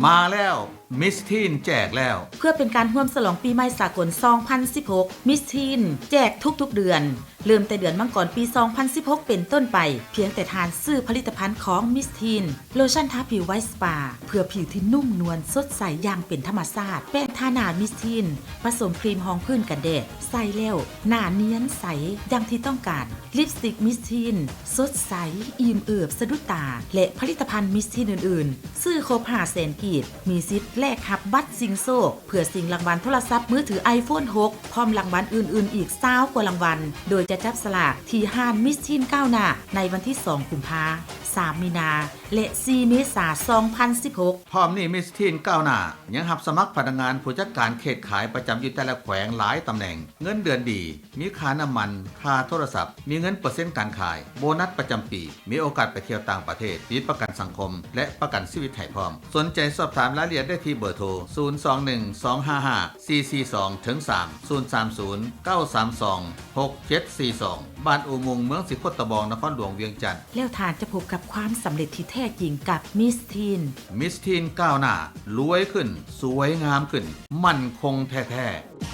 ມາແລ້ວ Miss Teen ແຈກແລ້ວ. ເພື່ອເປັນການຮ່ວມສະຫຼອງປີໃໝ່ສາກົນສອງພັນສິບຫົກ Miss Teen ແຈກທຸກໆເດືອນ. ເລີ່ມແຕ່ເດືອນມັງກອນປີສອງພັນສິບຫົກເປັນຕົ້ນໄປ, ພຽງແຕ່ທ່ານຊື້ຜະລິດຕະພັນຂອງ Miss Teen ໂລຊັນທາຜິວ White Spa ເພື່ອຜິວທີ່ນຸ້ມນວນສົດໃສຢ່າງເປັນທຳມະຊາດ, ແປ້ງທາໜ້າ Miss Teen ປະສົມຄຣີມຮອງພື້ນກັນແດດ, ໃສ່ແລ້ວໜ້ານຽນໃສຢ່າງທີ່ຕ້ອງການ, ລິບສະຕິກ Miss Teen ສົດໃສ, ອີ່ມເອີບ, ສະດຸດຕາ ແລະ ຜະລິດຕະພັນ Miss Teen ອື່ນໆ. ຊື້ຄົບຫ້າແສນກີບ ມີສິດແລກຮັບບັດຊິງໂຊກ ເພື່ອຊິງລາງວັນໂທລະສັບມືຖື iPhone ຫົກ ພ້ອມລາງວັນອື່ນໆອີກຊາວກວ່າລາງວັນ, ໂດຍຈະຈັບສະຫຼາກທີ່ຮ້ານ Miss Teen ກ້າວໜ້າ ໃນວັນທີສອງ ກຸມພາ, ສາມ ມີນາ ແລະ ສີ່ ເມສາ ສອງພັນສິບຫົກ. ພ້ອມນີ້ Miss Teen ກ້າວໜ້າ ຍັງຮັບສະໝັກພະນັກງານຜູ້ຈັດການເຂດຂາຍປະຈຳຢູ່ແຕ່ລະແຂວງຫຼາຍຕຳແໜ່ງ, ເງິນເດືອນດີ, ມີຄ່ານ້ຳມັນ, ຄ່າໂທລະສັບ, ມີເງິນເປີເຊັນການຂາຍ, ໂບນັດປະຈຳປີ, ມີໂອກາດໄປທ່ຽວຕ່າງປະເທດ, ມີປະກັນສັງຄົມ ແລະ ປະກັນຊີວິດໃຫ້ພ້ອມ. ສົນໃຈສອບຖາມລາຍລະອຽດໄດ້ທີ່ເບີໂທ ສູນສອງໜຶ່ງ ສອງຫ້າຫ້າ ສີ່ສີ່ສອງ ເຖິງ ສາມ ສູນສາມສູນ ເກົ້າສາມສອງ ຫົກເຈັດສີ່ສອງ ບ້ານອູມຸງ ເມືອງສີໂຄດຕະບອງ ນະຄອນຫຼວງວຽງຈັນ. ແລ້ວທ່ານຈະພົບກັບຄວາມສຳເລັດທີ່ແທ້ຈິງກັບ Miss Teen. Miss Teen ກ້າວໜ້າ, ລວຍຂຶ້ນ, ສວຍງາມຂຶ້ນ, ໝັ້ນຄົງແທ້ໆ.